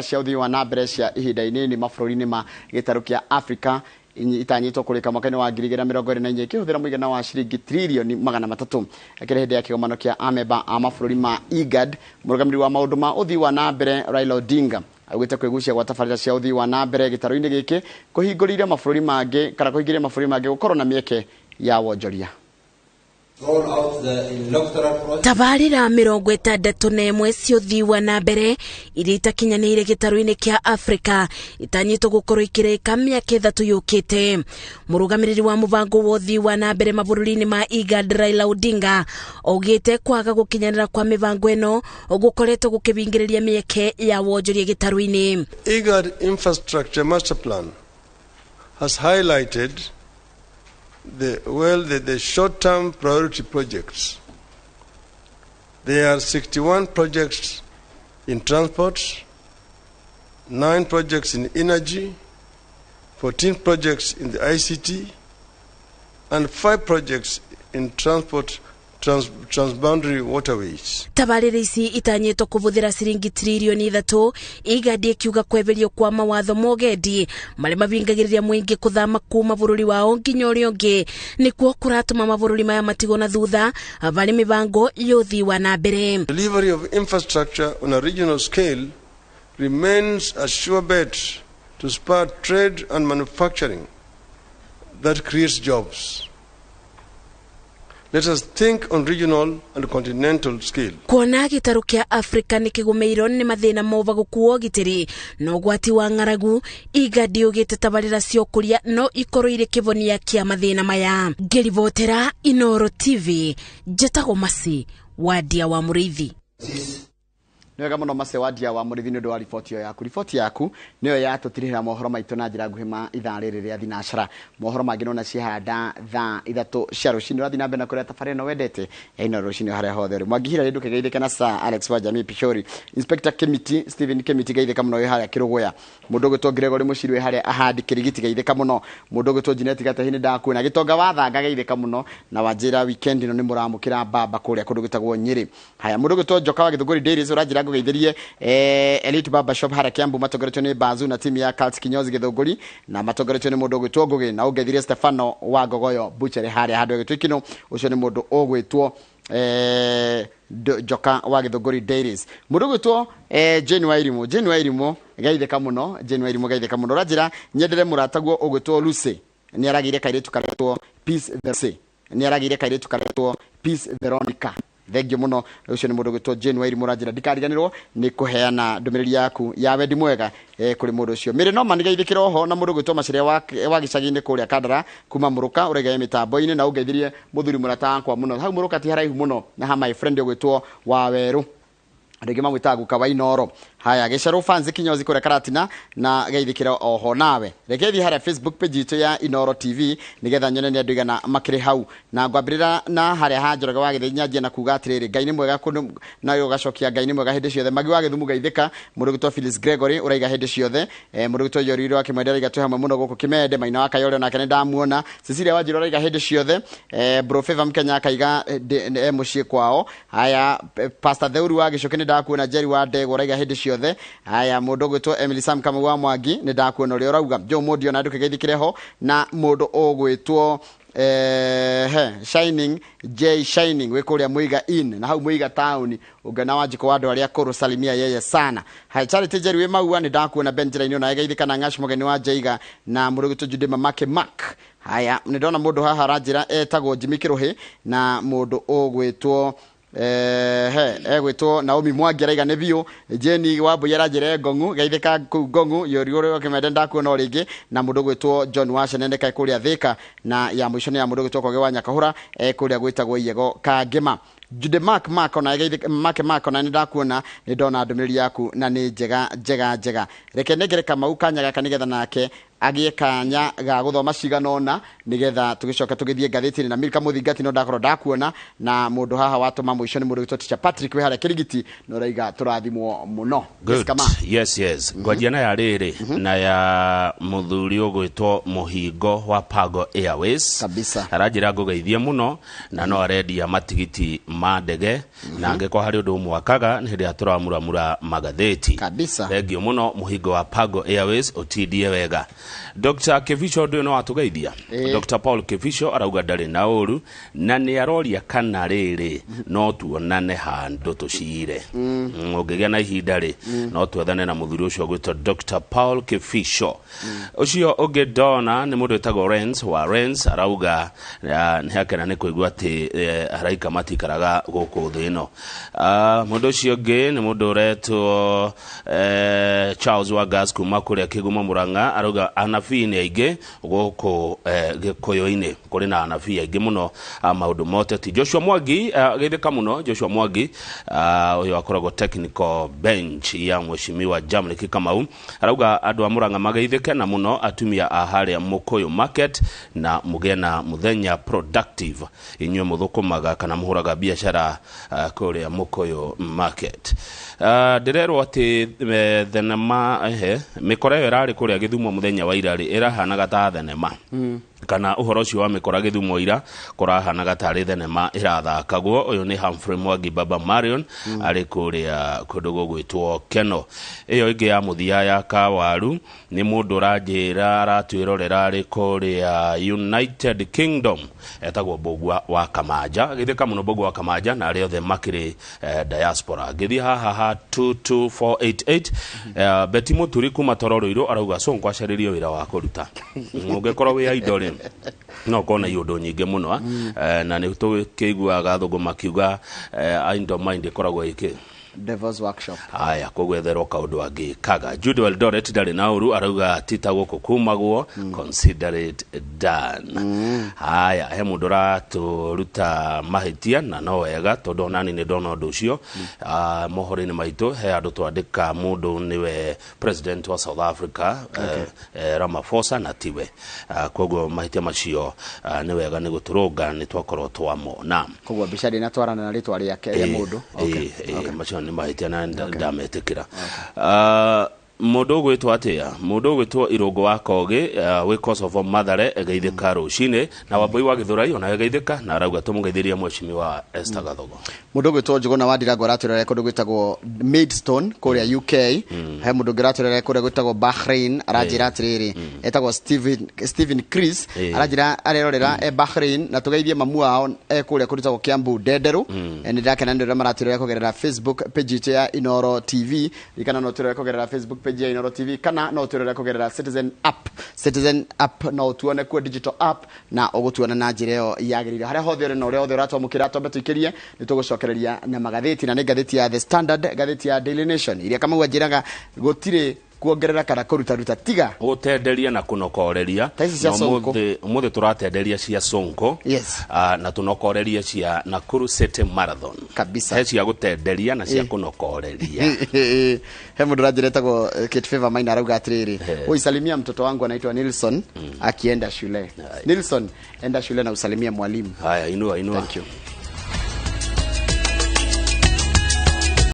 Cia ũthii wa na mbere cia ihinda inini mabũrũri-inĩ ma gĩtarũ kĩa Afrika itanyĩtwo kũrĩka mwaka-inĩ wa 2024 ikĩhũthĩra mũigana wa ciringi 300 tririoni. Akĩrĩ hĩndĩ ya kĩgomano kĩa amemba a mabũrũri ma IGAD, mũrũgamĩrĩri wa maũndũ ma ũthii wa na mbere Raila Odinga augĩte kwĩgucia gwa tabarĩra cia ũthii wa na mbere gĩtarũ-inĩ gĩkĩ kũhingũrĩire mabũrũri mangĩ kana kũhingĩria mabũrũri mangĩ gũkorwo na mĩeke ya wonjoria. Roll out the electoral process. Tabarĩra 61 cia ũthii wa na mbere iria itakinyanĩire gĩtarũ-inĩ kĩa Afrika itanyĩtwo gũkorwo ikĩrĩka mĩaka 3 yũkĩte. Mũrũgamĩrĩri wa mũbango wa ũthii wa na mbere mabũrũri-inĩ ma IGAD Raila Odinga augĩte kwaga gũkinyanĩra kwa mĩbango ĩno gũkoretwo gũkĩbingĩrĩria mĩeke ya wonjoria gĩtarũ-inĩ. IGAD Infrastructure Master Plan has highlighted the short-term priority projects. There are 61 projects in transport, 9 projects in energy, 14 projects in the ICT, and 5 projects in transport transboundary waterways. Tabarĩra ici itanyĩtwo kũbũthĩra ciringi 3 tririoni. IGAD ĩkiuga kweherio kwa mawatho ma ũgendi marĩa mabingagĩrĩria mũingĩ kũthama kuma bũrũri wao nginya ũrĩa ũngĩ nĩkuo kũratũma mabũrũri maya matigwo na thutha varĩ mĩbango ya ũthii wa na mbere. Delivery of infrastructure on a regional scale remains a sure bet to spur trade and manufacturing that creates jobs. Let us think on regional and continental scale. Kuona gĩtarũ kĩa Afrika nĩ kĩgũmĩirwo nĩ mathĩna ma ũbagũku wa ũgitĩri na ũgwati wa ng'aragu, IGAD yugĩte tabarĩra cia ũkũria no ikorwo irĩ kĩvonia kĩa mathĩna maya. Ngĩribotera Inoro TV, njĩtagwo Masi Wadia wa Mũrĩithi. Nĩ wega mũno, Mace Wadia wa Mũrĩithi, nĩ ũndũ wa riboti ĩyo yaku. Riboti yaku nĩyo yatũtirihĩra mohoro maitũ na njĩra nguhĩ ma ithaa rĩrĩ rĩa thinacara. Mohoro mangĩ nona cihanda thaa 3 cia rũcinĩ. Ũrathiĩ na mbere na kũrĩa tabarĩra ĩno wendete ya Inooro rũcinĩ harĩa hothe ũrĩ. Mwangihira rĩ, ndũkĩgeithĩke na Sir Alex wa Jamii Pishori, Inspector Kimiti, Stephen Kimiti, geithĩka mũno wĩ harĩa Kĩrũgũya. Mũndũ ũgwĩtwo Gregory Mũciri wĩ harĩa Ahandi Kĩrigiti, geithĩka mũno. Mũndũ ũgwĩtwo Junet Gatehi, nĩ ndakuona. Gĩtonga wa Thanga, geithĩka mũno na wanjĩra weekend ĩno nĩ mũramũkĩra mbamba kũrĩa kũndũ gwĩtagwo Nyĩrĩ. Haya, mũndũ ũgwĩtwo Njoka wa Gĩthũngũri Dairies ũranjĩra ngũgeithĩrie Elite Barber Shop harĩa Kiambu, matongoretio nĩ Bazu na timu ya Cult Kinyozi Gĩthũngũri na matongoretio nĩ mũndũ ũgwĩtwo Ngũgĩ, na ũngeithirie Stefano wa Ngogoyo Butchery harĩa handũ ĩgwĩtwo Ikino. Ũcio nĩ mũndũ ũgwĩtwo Njoka wa Gĩthũngũri Dairies. Mũndũ ũgwĩtwo Jane Wairimu, Jane Wairimu, geithĩka mũno. Jane Wairimu, geithĩka mũno. Ũranjĩra nyendere mũrataguo ũgwĩtwo Lucy, nĩ aragĩire kairĩtu karetwo Peace Lucy, nĩ aragĩire kairĩtu karetwo Peace Veronica. Thengiũ mũno. Ũcio nĩ mũndũ ũgwĩtwo Jane Wairimu, ũranjĩra ndikariganĩrwo nĩ kũheana ndũmĩrĩri yaku ya wendi mwega kũrĩ mũndũ ũcio. Mĩrĩ no manigeithĩkĩra oho na mũndũ ũgwĩtwo Maciria wa gĩcagi-inĩ kũrĩa Kandara kuma Mũrũka, ũraiga mĩtambo-inĩ, na ũngeithirie mũthuri mũrata wakwa mũno hau Mũrũka, ti haraihu mũno na ha my friend ũgwĩtwo wa Werũ, andũ aingĩ mamwĩtaga guka wa Inoro. Haya, gĩcerũ fans kinyozi kũrĩa Karatina na geithĩkĩra oho nawe. Reke thiĩ harĩa Facebook page itũ ya Inoro TV nĩgetha nyone nĩ andũ igana makĩrĩ hau, na ngwambĩrĩra na harĩa ha Njoroge wa Gĩthĩi, nyanjie na kuga atĩrĩrĩ, Ngai nĩ mwega kũndũ nawe ũgacokia Ngai nĩ mwega hĩndĩ ciothe. Magi wa Gĩthumu, geithĩka. Mũndũ ũgwĩtwo Phyllis Gregory ũraiga hĩndĩ ciothe. Mũndũ ũgwĩtwo Yoriro wa Kĩmwende araiga twĩ hamwe mũno gũkũ Kĩmende. Maina wa Kayore onake nĩ ndamuona. Cecilia Wanjiru araiga hĩndĩ ciothe. Bro Favor Mkenya akaiga mũciĩ kwao. Haya, Pastor Theuru wa Gĩcũkĩ nĩ ndakuona. Jerry wa Ndegwa ũraiga hĩndĩ ciothe. Haya, mũndũ ũgwĩtwo Emily Sam Kamau wa Mwangi nĩ ndakuona. Ũrĩa ũrauga Joe Mũndio na ndũkĩgeithĩkĩre ho na mũndũ ũgwĩtwo he Shining J Shining wĩ kũrĩa Mũiga Inn na hau Mũiga town, ũngena Wanjikũ wa andũ arĩa akũrũ, salimia yeye sana. Haya, Charity Jerry wĩ Maua nĩ ndakuona. Ben Njĩra-inĩ ona geithĩka na Ngash Mũgeni wa Njeiga na mũndũ ũgwĩtwo Jude Mamake Mark. Haya, nĩ ndona mũndũ haha aranjĩra etagwo Jimmy Kĩrũhĩ na mũndũ ũgwĩtwo he egwĩtwo Naomi Mwangi araiga nĩ biũ. Jeni Wambui aranjĩra e Ngong'u, geithĩka kũu Ngong'u. Yori ũrĩa Kĩmende ndakuona o rĩngĩ na mũndũ ũgwĩtwo John Wacenene kaĩ kũrĩa Thĩka, na ya mũico nĩ ya mũndũ ũgwĩtwo Koge wa Nyakahũra e kũrĩa gwĩtagwo Iyego Kangĩma. Jude Mark Mark ona geithĩka Mark Mark ona nĩ ndakuona, nĩ ndona ndũmĩrĩri yaku na nĩ njega njega njega. Reke nengere Kamau kanya gaka nĩgetha nake Agĩe kanya ga gũthoma cigana ũna nĩgetha tũgĩcoka tũgĩthiĩ ngathĩti-inĩ na Milka Mũthingati no ndakorwo ndakuona na mũndũ haha watũma mũico nĩ mũndũ wĩtwo Teacher Patrick wĩ harĩa Kĩrigiti na ũraiga tũrathimwo mũno. Yes, Good. Kama. Yes, ngwanjia na ya rĩrĩ na ya mũthuri ũgwĩtwo Mũhingo wa Pago Airways. Kabisa. Aranjĩra ngũgeithie mũno na no arendia matigiti ma ndege na angĩkorwo harĩ ũndũ ũmwe akaga nĩ hĩndĩ ĩrĩa tũramuramura magathĩti. Kabisa. Thengiũ mũno Mũhingo wa Pago Airways, ũtindie wega. Dr Kibicho, ũndũ ũyũ no watũgeithia. Dr Paul Kibicho arauga ndarĩ na ũru na nĩ aroria kana rĩrĩ no tuonane handũ tũcire. Ũngĩgĩa na ihinda rĩ, no twethane na mũthuri ũcio ũgwĩtwo Dr Paul Kibicho. Ũcio ũngĩ ndona nĩ mũndũ wĩtagwo Rens wa Rens, arauga nĩ akena nĩ kũigua atĩ araika matikaraga gũkũ thĩ ĩno. Mũndũ ũcio ũngĩ nĩ mũndũ ũretwo Charles Wagas kuma kũrĩa Kĩgumo Mũrang'a, arauga anabii nĩ aingĩ gũkũ Gĩkũyũ-inĩ, kũrĩ na anabii aingĩ mũno a maũndũ moteti. Joshua Mwangi, geithĩka mũno Joshua Mwangi, ũyũ akoragwo technical bench ya mheshimiwa Jamlick Kamau, arauga andũ a Mũrang'a mageithĩke na mũno atumia a harĩa Mũkũyũ Market na mũgĩe na mũthenya productive inyuĩ mũthũkũmaga kana mũhũraga biacara kũrĩa Mũkũyũ Market. Ndĩrerwo atĩ thenema ehe mĩkora ĩyo ĩrarĩ kũrĩa Gĩthumo mũthenya wa ira rĩ, ĩrahanaga ta thenema kana ũhoro ũcio wa mĩkora Gĩthumo ira kũrahanaga tarĩ thenema ĩrathakagwo. Ũyũ nĩ Humphrey Mwangi Baba Marion arĩ kũrĩa kũndũ gũgwĩtwo Keno. Ĩyo ĩngĩ ya mũthia ya Kawaru nĩ mũndũ ũranjĩra aratwĩrorera arĩ kũrĩa United Kingdom, etagwo Mbũgua wa Kamanja. Gĩthĩka mũno Mbũgua wa Kamanja na arĩa othe makĩrĩ diaspora. Ngĩthiĩ haha ha 22488, Betty Mũturi kuma Toro Rũirũ arauga Sonko acarĩrio wĩra wa kũruta. Ũngĩkorwo wĩ idol rĩ, no ũkorwo na iũndũ nyingĩ mũno, na nĩ tũkĩiguaga athũngũ makiuga idle mind ĩkoragwo ĩkĩ Devil's Workshop. Aya, kũgwetherwo kaũndũ angĩkaga. Jude Eldoret ndarĩ na ũru, arauga tita gũkũ kumagwo, consider it done. Haya, he mũndũ ũratũruta mahĩtia na no wega tondũ onani nĩ ndona ũndũ ũcio. Mohoro-inĩ maitũ he andũ twandĩka mũndũ nĩwe president wa South Africa, Ramaphosa, na tiwe. Koguo mahĩtia macio nĩ wega nĩ gũtũrũnga nĩ twakorwo twamona. Koguo mbica ndĩnatwarana na rĩtwa rĩake rĩa mũndũ. Macio nĩ mahĩtia na ndametĩkĩra. Mũndũ ũgwĩtwo atĩa, mũndũ ũgwĩtwo Irũngũ wa Kogĩ wĩ Kosovo Mathare, egeithĩka rũcinĩ na Wambui wa Gĩthũrai ona egeithĩka na arauga tũmũgeithĩrie mheshimiwa Esther Gathogo. Mũndũ ũgwĩtwo Njũgũna wa Ndirango aratwĩrora kũndũ gwĩtagwo Maidstone kũrĩa UK. He mũndũ ũngĩ ũratwĩrora kũrĩa gwĩtagwo Bahrain, aranjĩra atĩrĩrĩ, etagwo Stephen Chris, aranjĩra arerorera e Bahrain na tũgeithie mamu wao e kũrĩa kũrutagwo Kiambu Ndenderũ. Nĩ ndakena nĩ ũrĩa maratwĩrora kũgerera Facebook page itũ ya Inoro TV. Ririkana no twĩrore kũgerera Facebook page ya Inoro TV kana no twĩrore kũgerera Citizen app. Citizen app no tuone kuo, digital app, na ũgũtuona na njĩra ĩyo yagĩrĩire harĩa hothe ũrĩ na ũrĩa hothe ũratwamũkĩra. Twambe tũikĩrie nĩ tũgũcokereria na magathĩti, na nĩ ngathĩti ya The Standard, ngathĩti ya Daily Nation iria Kamau anjĩraga gũtirĩ kuongerera kana kũrutaruta tiga gũtenderia na kũnokoreria. Ta ici cia Na Sonko. Ũmũthĩ tũratenderia cia Sonko. Na tũnokorerie cia Nakuru City Marathon. Kabisa. He cia gũtenderia na cia kũnokoreria. He mũndũ ũranjĩra etagwo Kate Favor Maina, arauga atĩrĩrĩ, oi, salimia mtoto wangu anaitwa Nilson akienda shule. Nilson, enda shule na usalimie mwalimu. Haya, inua inua. Thank you.